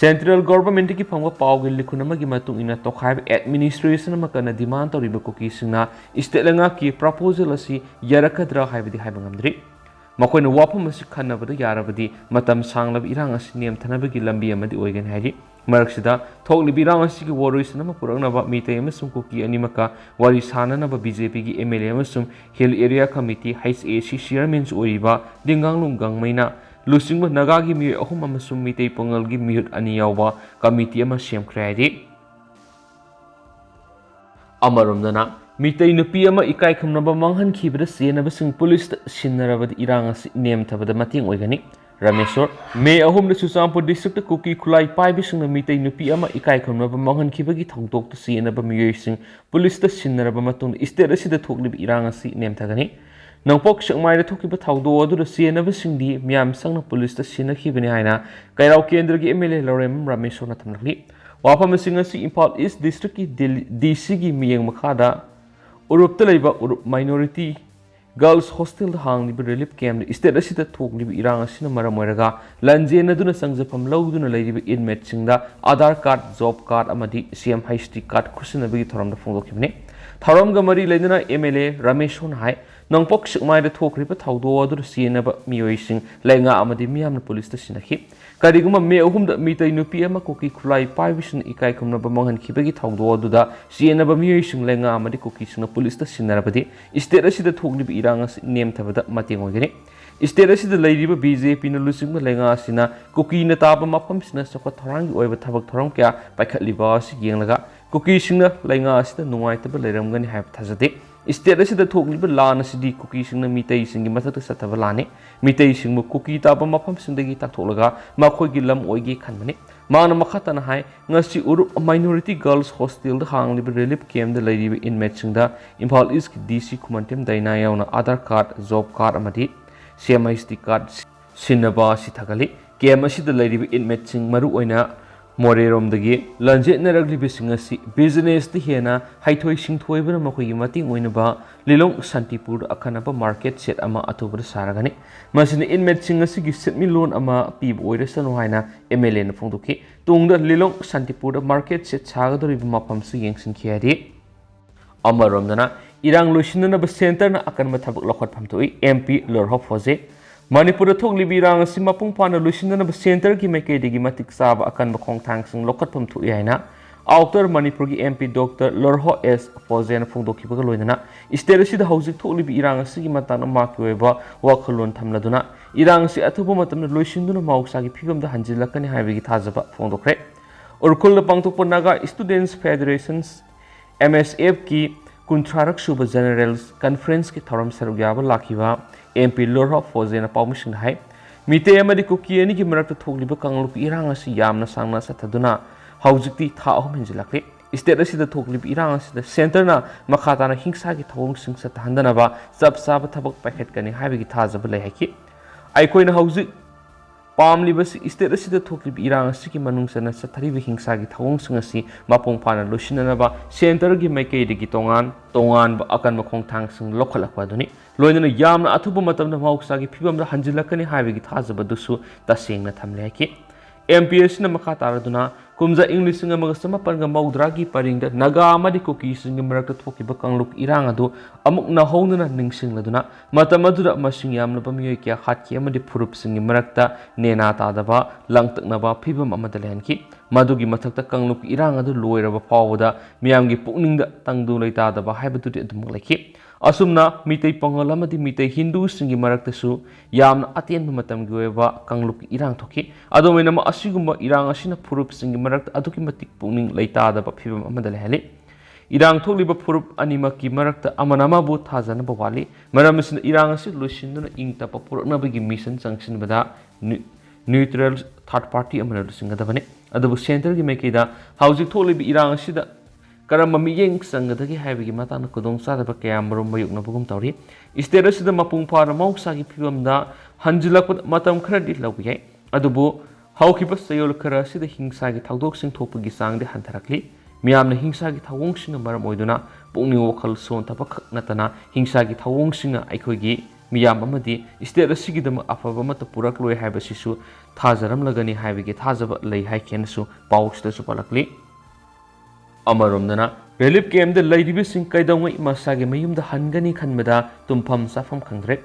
Central Governmentꯇꯒꯤ ꯐꯪꯕ ꯄꯥꯎꯒꯤ ꯂꯤꯈꯨꯟ ꯑꯃꯒꯤ ꯃꯇꯨꯡ ꯏꯟꯅ, ꯇꯣꯈꯥꯏꯕ administration ꯑꯃ ꯀꯟꯅ demand ꯇꯧꯔꯤꯕ ꯀꯨꯀꯤꯁꯤꯡꯅ state ꯂꯩꯉꯥꯛꯀꯤ proposal ꯑꯁꯤ ꯌꯥꯔꯛꯀꯗ꯭ꯔꯥ ꯍꯥꯏꯕꯗꯤ ꯍꯥꯏꯕ ꯉꯝꯗ꯭ꯔꯤ꯫ ꯃꯈꯣꯏꯅ ꯋꯥꯐꯝ ꯑꯁꯤ ꯈꯟꯅꯕꯗ ꯌꯥꯔꯕꯗꯤ ꯃꯇꯝ ꯁꯥꯡꯂꯕ ꯏꯔꯥꯡ ꯑꯁꯤ ꯅꯦꯝꯊꯅꯕꯒꯤ ꯂꯝꯕꯤ ꯑꯃꯗꯤ ꯑꯣꯏꯒꯅꯤ ꯍꯥꯏꯔꯤ꯫ ꯃꯔꯛꯁꯤꯗ ꯊꯣꯛꯂꯤꯕ ꯏꯔꯥꯡ ꯑꯁꯤꯒꯤ ꯋꯥꯔꯣꯏꯁꯤꯟ ꯑꯃ ꯄꯨꯔꯛꯅꯕ ꯃꯤꯇꯩ ꯑꯃꯁꯨꯡ ꯀꯨꯀꯤ ꯑꯅꯤꯃꯛꯀ ꯋꯥꯔꯤ ꯁꯥꯅꯅꯕ BJPꯒꯤ MLA ꯑꯃꯁꯨꯡ Hill Area Committee, HAC, Chairmanꯁꯨ ꯑꯣꯏꯔꯤꯕ ꯗꯤꯡꯒꯥꯡꯂꯨꯡ ꯒꯥꯡꯃꯩꯅ ꯂꯨꯆꯤꯡꯕ ꯅꯥꯒꯥꯒꯤ ꯃꯤꯑꯣꯏ ꯑꯍꯨꯝ ꯑꯃꯁꯨꯡ ꯃꯤꯇꯩ ꯄꯥꯉꯜꯒꯤ ꯃꯤꯍꯨꯠ ꯑꯅꯤ ꯌꯥꯎꯕ committee ꯑꯃ ꯁꯦꯝꯈ꯭ꯔꯦ ꯍꯥꯏꯔꯤ꯫ ꯑꯃꯔꯣꯝꯗꯅ, ꯃꯤꯇꯩ ꯅꯨꯄꯤ ꯑꯃ ꯏꯀꯥꯏ ꯈꯨꯝꯅꯕ ꯃꯥꯡꯍꯟꯈꯤꯕꯗ ꯆꯦꯟꯅꯕꯁꯤꯡ ꯄꯨꯂꯤꯁꯇ ꯁꯤꯟꯅꯔꯕꯗꯤ ꯏꯔꯥꯡ ꯑꯁꯤ ꯅꯦꯝꯊꯕꯗ ꯃꯇꯦꯡ ꯑꯣꯏꯒꯅꯤ꯫ ꯔꯥꯃꯦꯁꯣꯔ꯫ ꯃꯦ ꯑꯍꯨꯝꯗ ꯆꯨꯔꯆꯥꯟꯄꯨꯔ districtꯇ ꯀꯨꯀꯤ ꯈꯨꯠꯂꯥꯏ ꯄꯥꯏꯕꯁꯤꯡꯅ ꯃꯤꯇꯩ ꯅꯨꯄꯤ ꯑꯃ ꯏꯀꯥꯏ ꯈꯨꯝꯅꯕ ꯃꯥꯡꯍꯟꯈꯤꯕꯒꯤ ꯊꯧꯗꯣꯛꯇ ꯆꯦꯟꯅꯕ ꯃꯤꯑꯣꯏꯁꯤꯡ ꯄꯨꯂꯤꯁꯇ ꯁꯤꯟꯅꯔꯕ ꯃꯇꯨꯡꯗ state ꯑꯁꯤꯗ ꯊꯣꯛꯂꯤꯕ ꯏꯔꯥꯡ ꯑꯁꯤ ꯅꯦꯝꯊꯒꯅꯤ꯫ ꯅꯣꯡꯄꯣꯛ ꯁꯦꯛꯃꯥꯏꯗ ꯊꯣꯛꯈꯤꯕ ꯊꯧꯗꯣꯛ ꯑꯗꯨꯗ ꯆꯦꯟꯅꯕꯁꯤꯡꯗꯤ ꯃꯤꯌꯥꯝ ꯆꯪꯅ ꯄꯨꯂꯤꯁꯇ ꯁꯤꯟꯅꯈꯤꯕꯅꯤ ꯍꯥꯏꯅ ꯀꯩꯔꯥꯎ ꯀꯦꯟꯗ꯭ꯔꯒꯤ MLA ꯂꯧꯔꯦꯝ ꯔꯥꯃꯦꯁꯣꯔꯅ ꯊꯝꯂꯛꯂꯤ꯫ ꯋꯥꯐꯝꯁꯤꯡ ꯑꯁꯤ ꯏꯝꯐꯥꯜ East districtꯀꯤ ꯗꯤꯜ-, DC ꯒꯤ ꯃꯤꯠꯌꯦꯡ ꯃꯈꯥꯗ ꯎꯔꯨꯞꯇ ꯂꯩꯕ ꯎꯔꯨꯞ minority girls hostelꯗ ꯍꯥꯡꯂꯤꯕ relief campꯇ state ꯑꯁꯤꯗ ꯊꯣꯛꯂꯤꯕ ꯏꯔꯥꯡ ꯑꯁꯤꯅ ꯃꯔꯝ ꯑꯣꯏꯔꯒ ꯂꯥꯟꯖꯦꯟꯅꯗꯨꯅ ꯆꯪꯖꯐꯝ ꯂꯧꯗꯨꯅ ꯂꯩꯔꯤꯕ inmateꯁꯤꯡꯗ Aadhaar card, job card ꯑꯃꯗꯤ CM HD card ꯈꯨꯠꯁꯤꯟꯅꯕꯒꯤ ꯊꯧꯔꯝꯗ ꯐꯣꯡꯗꯣꯛꯈꯤꯕꯅꯤ꯫ ꯊꯧꯔꯝꯒ ꯃꯔꯤ ꯂꯩꯅꯅ MLA ꯔꯥꯃꯦꯁꯣꯔꯅ ꯍꯥꯏ, ꯅꯣꯡꯄꯣꯛ ꯁꯦꯛꯃꯥꯏꯗ ꯊꯣꯛꯈ꯭ꯔꯤꯕ ꯊꯧꯗꯣꯛ ꯑꯗꯨꯗ ꯆꯦꯟꯅꯕ ꯃꯤꯑꯣꯏꯁꯤꯡ ꯂꯩꯉꯥꯛ ꯑꯃꯗꯤ ꯃꯤꯌꯥꯝꯅ ꯄꯨꯂꯤꯁꯇ ꯁꯤꯟꯅꯈꯤ꯫ ꯀꯔꯤꯒꯨꯝꯕ ꯃꯦ ꯑꯍꯨꯝꯗ ꯃꯤꯇꯩ ꯅꯨꯄꯤ ꯑꯃ ꯀꯨꯀꯤ ꯈꯨꯠꯂꯥꯏ ꯄꯥꯏꯕꯁꯤꯡꯅ ꯏꯀꯥꯏ ꯈꯨꯝꯅꯕ ꯃꯥꯡꯍꯟꯈꯤꯕꯒꯤ ꯊꯧꯗꯣꯛ ꯑꯗꯨꯗ ꯆꯦꯟꯅꯕ ꯃꯤꯑꯣꯏꯁꯤꯡ ꯂꯩꯉꯥꯛ ꯑꯃꯗꯤ ꯀꯨꯀꯤꯁꯤꯡꯅ ꯄꯨꯂꯤꯁꯇ ꯁꯤꯟꯅꯔꯕꯗꯤ state ꯑꯁꯤꯗ ꯊꯣꯛꯂꯤꯕ ꯏꯔꯥꯡ ꯑꯁꯤ ꯅꯦꯝꯊꯕꯗ ꯃꯇꯦꯡ ꯑꯣꯏꯒꯅꯤ꯫ State ꯑꯁꯤꯗ ꯂꯩꯔꯤꯕ BJPꯅ ꯂꯨꯆꯤꯡꯕ ꯂꯩꯉꯥꯛ ꯑꯁꯤꯅ ꯀꯨꯀꯤꯅ ꯇꯥꯕ ꯃꯐꯝꯁꯤꯡꯗ ꯆꯥꯎꯈꯠ ꯊꯧꯔꯥꯡꯒꯤ ꯑꯣꯏꯕ ꯊꯕꯛ ꯊꯧꯔꯝ ꯀꯌꯥ ꯄꯥꯏꯈꯠꯂꯤꯕ ꯑꯁꯤ ꯌꯦꯡꯂꯒ ꯀꯨꯀꯤꯁꯤꯡꯅ ꯂꯩꯉꯥꯛ ꯑꯁꯤꯗ ꯅꯨꯡꯉꯥꯏꯇꯕ ꯂꯩꯔꯝꯒꯅꯤ ꯍꯥꯏꯕ ꯊꯥꯖꯗꯦ꯫ State ꯑꯁꯤꯗ ꯊꯣꯛꯂꯤꯕ ꯂꯥꯟ ꯑꯁꯤꯗꯤ ꯀꯨꯀꯤꯁꯤꯡꯅ ꯃꯤꯇꯩꯁꯤꯡꯒꯤ ꯃꯊꯛꯇ ꯆꯠꯊꯕ ꯂꯥꯟꯅꯤ꯫ ꯃꯤꯇꯩꯁꯤꯡꯕꯨ ꯀꯨꯀꯤ ꯇꯥꯕ ꯃꯐꯝꯁꯤꯡꯗꯒꯤ ꯇꯥꯛꯊꯣꯛꯂꯒ ꯃꯈꯣꯏꯒꯤ ꯂꯝ ꯑꯣꯏꯒꯦ ꯈꯟꯕꯅꯤ꯫ ꯃꯍꯥꯛꯅ ꯃꯈꯥ ꯇꯥꯅ ꯍꯥꯏ, ꯉꯁꯤ ꯎꯔꯨꯞ minority girls hostelꯗ ꯍꯥꯡꯂꯤꯕ relief campꯇ ꯂꯩꯔꯤꯕ inmateꯁꯤꯡꯗ ꯏꯝꯐꯥꯜ Eastꯀꯤ DC ꯈꯨꯃꯟꯊꯦꯝ ꯗꯥꯏꯅꯥ ꯌꯥꯎꯅ Aadhaar card, job card ꯑꯃꯗꯤ CM HD card ꯁꯤꯟꯅꯕ ꯑꯁꯤ ꯊꯥꯒꯠꯂꯤ꯫ Camp ꯑꯁꯤꯗ ꯂꯩꯔꯤꯕ inmateꯁꯤꯡ, ꯃꯔꯨꯑꯣꯏꯅ ꯃꯣꯔꯦꯔꯣꯝꯗꯒꯤ ꯂꯥꯟꯖꯦꯠꯅꯔꯛꯂꯤꯕꯁꯤꯡ ꯑꯁꯤ businessꯇ ꯍꯦꯟꯅ ꯍꯩꯊꯣꯏ ꯁꯤꯡꯊꯣꯏꯕꯅ ꯃꯈꯣꯏꯒꯤ ꯃꯇꯦꯡ ꯑꯣꯏꯅꯕ ꯂꯤꯂꯣꯡ ꯁꯥꯟꯇꯤꯄꯨꯔꯗ ꯑꯀꯟꯕ market shed ꯑꯃ ꯑꯊꯨꯕꯗ ꯁꯥꯔꯒꯅꯤ꯫ ꯃꯁꯤꯅ inmateꯁꯤꯡ ꯑꯁꯤꯒꯤ ꯁꯦꯟꯃꯤꯠꯂꯣꯟ ꯑꯃ ꯄꯤꯕ ꯑꯣꯏꯔꯁꯅꯨ ꯍꯥꯏꯅ MLAꯅ ꯐꯣꯡꯗꯣꯛꯈꯤ꯫ ꯇꯨꯡꯗ ꯂꯤꯂꯣꯡ ꯁꯥꯟꯇꯤꯄꯨꯔꯗ market shed ꯁꯥꯒꯗꯧꯔꯤꯕ ꯃꯐꯝꯁꯨ ꯌꯦꯡꯁꯤꯟꯈꯤ ꯍꯥꯏꯔꯤ꯫ ꯑꯃꯔꯣꯝꯗꯅ ꯏꯔꯥꯡ ꯂꯣꯏꯁꯤꯟꯅꯅꯕ centreꯅ ꯑꯀꯟꯕ ꯊꯕꯛ ꯂꯧꯈꯠꯐꯝ ꯊꯣꯛꯏ꯫ MP ꯂꯣꯔꯍꯣ ꯐꯣꯖꯦ꯫ ꯃꯅꯤꯄꯨꯔꯗ ꯊꯣꯛꯂꯤꯕ ꯏꯔꯥꯡ ꯑꯁꯤ ꯃꯄꯨꯡ ꯐꯥꯅ ꯂꯣꯏꯁꯤꯟꯅꯅꯕ centreꯒꯤ ꯃꯥꯏꯀꯩꯗꯒꯤ ꯃꯇꯤꯛ ꯆꯥꯕ ꯑꯀꯟꯕ ꯈꯣꯡꯊꯥꯡꯁꯤꯡ ꯂꯧꯈꯠꯐꯝ ꯊꯣꯛꯏ ꯍꯥꯏꯅ Outer ꯃꯅꯤꯄꯨꯔꯒꯤ MP Doctor ꯂꯣꯔꯍꯣ ꯑꯦꯁ ꯐꯣꯖꯦꯅ ꯐꯣꯡꯗꯣꯛꯈꯤꯕꯒ ꯂꯣꯏꯅꯅ state ꯑꯁꯤꯗ ꯍꯧꯖꯤꯛ ꯊꯣꯛꯂꯤꯕ ꯏꯔꯥꯡ ꯑꯁꯤꯒꯤ ꯃꯇꯥꯡꯗ ꯃꯍꯥꯛꯀꯤ ꯑꯣꯏꯕ ꯋꯥꯈꯜꯂꯣꯟ ꯊꯝꯂꯗꯨꯅ ꯏꯔꯥꯡ ꯑꯁꯤ ꯑꯊꯨꯕ ꯃꯇꯝꯗ ꯂꯣꯏꯁꯤꯟꯗꯨꯅ ꯃꯍꯧꯁꯥꯒꯤ ꯐꯤꯕꯝꯗ ꯍꯟꯖꯤꯜꯂꯛꯀꯅꯤ ꯍꯥꯏꯕꯒꯤ ꯊꯥꯖꯕ ꯐꯣꯡꯗꯣꯛꯈ꯭ꯔꯦ꯫ ꯎꯔꯈꯨꯜꯗ ꯄꯥꯡꯊꯣꯛꯄ Naga Students Federations, MSFꯀꯤ ꯀꯨꯟꯊ꯭ꯔꯥꯔꯛ ꯁꯨꯕ General Conferenceꯀꯤ ꯊꯧꯔꯝ ꯁꯔꯨꯛ ꯌꯥꯕ ꯂꯥꯛꯈꯤꯕ MP ꯂꯣꯔꯍꯣ ꯐꯣꯖꯦꯅ ꯄꯥꯎꯃꯤꯁꯤꯡꯗ ꯍꯥꯏ, ꯃꯤꯇꯩ ꯑꯃꯗꯤ ꯀꯨꯀꯤ ꯑꯅꯤꯒꯤ ꯃꯔꯛꯇ ꯊꯣꯛꯂꯤꯕ ꯀꯥꯡꯂꯨꯞꯀꯤ ꯏꯔꯥꯡ ꯑꯁꯤ ꯌꯥꯝꯅ ꯁꯥꯡꯅ ꯆꯠꯊꯗꯨꯅ ꯍꯧꯖꯤꯛꯇꯤ ꯊꯥ ꯑꯍꯨꯝ ꯍꯦꯟꯖꯤꯜꯂꯛꯂꯦ꯫ State ꯑꯁꯤꯗ ꯊꯣꯛꯂꯤꯕ ꯏꯔꯥꯡ ꯑꯁꯤꯗ centreꯅ ꯃꯈꯥ ꯇꯥꯅ ꯍꯤꯡꯁꯥꯒꯤ ꯊꯧꯑꯣꯡꯁꯤꯡ ꯆꯠꯊꯍꯟꯗꯅꯕ ꯆꯞ ꯆꯥꯕ ꯊꯕꯛ ꯄꯥꯏꯈꯠꯀꯅꯤ ꯍꯥꯏꯕꯒꯤ ꯊꯥꯖꯕ ꯂꯩ ꯍꯥꯏꯈꯤ꯫ ꯑꯩꯈꯣꯏꯅ ꯍꯧꯖꯤꯛ ꯄꯥꯝꯂꯤꯕꯁꯤ state ꯑꯁꯤꯗ ꯊꯣꯛꯂꯤꯕ ꯏꯔꯥꯡ ꯑꯁꯤꯒꯤ ꯃꯅꯨꯡ ꯆꯟꯅ ꯆꯠꯊꯔꯤꯕ ꯍꯤꯡꯁꯥꯒꯤ ꯊꯧꯑꯣꯡꯁꯤꯡ ꯑꯁꯤ ꯃꯄꯨꯡ ꯐꯥꯅ ꯂꯣꯏꯁꯤꯟꯅꯅꯕ centreꯒꯤ ꯃꯥꯏꯀꯩꯗꯒꯤ ꯇꯣꯉꯥꯟ ꯇꯣꯉꯥꯟꯕ ꯑꯀꯟꯕ ꯈꯣꯡꯊꯥꯡꯁꯤꯡ ꯂꯧꯈꯠꯂꯛꯄ ꯑꯗꯨꯅꯤ꯫ ꯂꯣꯏꯅꯅ ꯌꯥꯝꯅ ꯑꯊꯨꯕ ꯃꯇꯝꯗ ꯃꯍꯧꯁꯥꯒꯤ ꯐꯤꯕꯝꯗ ꯍꯟꯖꯤꯜꯂꯛꯀꯅꯤ ꯍꯥꯏꯕꯒꯤ ꯊꯥꯖꯕꯗꯨꯁꯨ ꯇꯁꯦꯡꯅ ꯊꯝꯂꯦ ꯍꯥꯏꯈꯤ꯫ MP ꯑꯁꯤꯅ ꯃꯈꯥ ꯇꯥꯔꯗꯨꯅ ꯀꯨꯝꯖꯥ ꯏꯪ ꯂꯤꯁꯤꯡ ꯑꯃꯒ ꯆꯃꯥꯄꯟꯒ ꯃꯧꯗ꯭ꯔꯥꯒꯤ ꯄꯔꯤꯡꯗ ꯅꯥꯒꯥ ꯑꯃꯗꯤ ꯀꯨꯀꯤꯁꯤꯡꯒꯤ ꯃꯔꯛꯇ ꯊꯣꯛꯈꯤꯕ ꯀꯥꯡꯂꯨꯞ ꯏꯔꯥꯡ ꯑꯗꯨ ꯑꯃꯨꯛ ꯅꯧꯍꯧꯅꯅ ꯅꯤꯡꯁꯤꯡꯂꯗꯨꯅ ꯃꯇꯝ ꯑꯗꯨꯗ ꯃꯁꯤꯡ ꯌꯥꯝꯂꯕ ꯃꯤꯑꯣꯏ ꯀꯌꯥ ꯍꯥꯠꯈꯤ ꯑꯃꯗꯤ ꯐꯨꯔꯨꯞꯁꯤꯡꯒꯤ ꯃꯔꯛꯇ ꯅꯦꯅꯥ ꯇꯥꯗꯕ, ꯂꯥꯡꯇꯛꯅꯕ ꯐꯤꯕꯝ ꯑꯃꯗ ꯂꯩꯍꯟꯈꯤ꯫ ꯃꯗꯨꯒꯤ ꯃꯊꯛꯇ ꯀꯥꯡꯂꯨꯞꯀꯤ ꯏꯔꯥꯡ ꯑꯗꯨ ꯂꯣꯏꯔꯕ ꯐꯥꯎꯕꯗ ꯃꯤꯌꯥꯝꯒꯤ ꯄꯨꯛꯅꯤꯡꯗ ꯇꯪꯗꯨ ꯂꯩꯇꯥꯗꯕ ꯍꯥꯏꯕꯗꯨꯗꯤ ꯑꯗꯨꯃꯛ ꯂꯩꯈꯤ꯫ ꯑꯁꯨꯝꯅ ꯃꯤꯇꯩ ꯄꯥꯉꯜ ꯑꯃꯗꯤ ꯃꯤꯇꯩ ꯍꯤꯟꯗꯨꯁꯤꯡꯒꯤ ꯃꯔꯛꯇꯁꯨ ꯌꯥꯝꯅ ꯑꯇꯦꯟꯕ ꯃꯇꯝꯒꯤ ꯑꯣꯏꯕ ꯀꯥꯡꯂꯨꯞꯀꯤ ꯏꯔꯥꯡ ꯊꯣꯛꯈꯤ꯫ ꯑꯗꯨꯝ ꯑꯣꯏꯅꯃꯛ, ꯑꯁꯤꯒꯨꯝꯕ ꯏꯔꯥꯡ ꯑꯁꯤꯅ ꯐꯨꯔꯨꯞꯁꯤꯡꯒꯤ ꯃꯔꯛꯇ ꯑꯗꯨꯛꯀꯤ ꯃꯇꯤꯛ ꯄꯨꯛꯅꯤꯡ ꯂꯩꯇꯥꯗꯕ ꯐꯤꯕꯝ ꯑꯃꯗ ꯂꯩꯍꯜꯂꯤ꯫ ꯏꯔꯥꯡ ꯊꯣꯛꯂꯤꯕ ꯐꯨꯔꯨꯞ ꯑꯅꯤꯃꯛꯀꯤ ꯃꯔꯛꯇ ꯑꯃꯅ ꯑꯃꯕꯨ ꯊꯥꯖꯅꯕ ꯋꯥꯠꯂꯤ꯫ ꯃꯔꯝ ꯑꯁꯤꯅ, ꯏꯔꯥꯡ ꯑꯁꯤ ꯂꯣꯏꯁꯤꯟꯗꯨꯅ ꯏꯪ ꯇꯞꯄ ꯄꯨꯔꯛꯅꯕꯒꯤ mission ꯆꯪꯁꯤꯟꯕꯗ ꯅ꯭ꯌꯨ-, neutral third party ꯑꯃꯅ ꯂꯨꯆꯤꯡꯒꯗꯕꯅꯤ꯫ ꯑꯗꯨꯕꯨ centreꯒꯤ ꯃꯥꯏꯀꯩꯗ ꯍꯧꯖꯤꯛ ꯊꯣꯛꯂꯤꯕ ꯏꯔꯥꯡ ꯑꯁꯤꯗ ꯀꯔꯝꯕ ꯃꯤꯠꯌꯦꯡ ꯆꯪꯒꯗꯒꯦ ꯍꯥꯏꯕꯒꯤ ꯃꯇꯥꯡꯗ ꯈꯨꯗꯣꯡꯆꯥꯗꯕ ꯀꯌꯥ ꯃꯔꯨꯝ ꯃꯥꯌꯣꯛꯅꯕꯒꯨꯝ ꯇꯧꯔꯤ꯫ State ꯑꯁꯤꯗ ꯃꯄꯨꯡ ꯐꯥꯅ ꯃꯍꯧꯁꯥꯒꯤ ꯐꯤꯕꯝꯗ ꯍꯟꯖꯤꯜꯂꯛꯄꯗ ꯃꯇꯝ ꯈꯔꯗꯤ ꯂꯧꯕ ꯌꯥꯏ, ꯑꯗꯨꯕꯨ ꯍꯧꯈꯤꯕ ꯆꯌꯣꯜ ꯈꯔ ꯑꯁꯤꯗ ꯍꯤꯡꯁꯥꯒꯤ ꯊꯧꯗꯣꯛꯁꯤꯡ ꯊꯣꯛꯄꯒꯤ ꯆꯥꯡꯗꯤ ꯍꯟꯊꯔꯛꯂꯤ꯫ ꯃꯤꯌꯥꯝꯅ ꯍꯤꯡꯁꯥꯒꯤ ꯊꯧꯑꯣꯡꯁꯤꯡꯅ ꯃꯔꯝ ꯑꯣꯏꯗꯨꯅ ꯄꯨꯛꯅꯤꯡ ꯋꯥꯈꯜ ꯁꯣꯟꯊꯕ ꯈꯛ ꯅꯠꯇꯅ ꯍꯤꯡꯁꯥꯒꯤ ꯊꯧꯑꯣꯡꯁꯤꯡꯅ ꯑꯩꯈꯣꯏꯒꯤ ꯃꯤꯌꯥꯝ ꯑꯃꯗꯤ state ꯑꯁꯤꯒꯤꯗꯃꯛ ꯑꯐꯕ ꯑꯃꯠꯇ ꯄꯨꯔꯛꯂꯣꯏ ꯍꯥꯏꯕꯁꯤꯁꯨ ꯊꯥꯖꯔꯝꯂꯒꯅꯤ ꯍꯥꯏꯕꯒꯤ ꯊꯥꯖꯕ ꯂꯩ ꯍꯥꯏꯈꯤꯅꯁꯨ ꯄꯥꯎꯁꯤꯗꯁꯨ ꯄꯜꯂꯛꯂꯤ꯫ ꯑꯃꯔꯣꯝꯗꯅ relief campꯗ ꯂꯩꯔꯤꯕꯁꯤꯡ ꯀꯩꯗꯧꯉꯩ ꯃꯁꯥꯒꯤ ꯃꯌꯨꯝꯗ ꯍꯟꯒꯅꯤ ꯈꯟꯕꯗ ꯇꯨꯝꯐꯝ ꯆꯥꯐꯝ ꯈꯪꯗ꯭ꯔꯦ꯫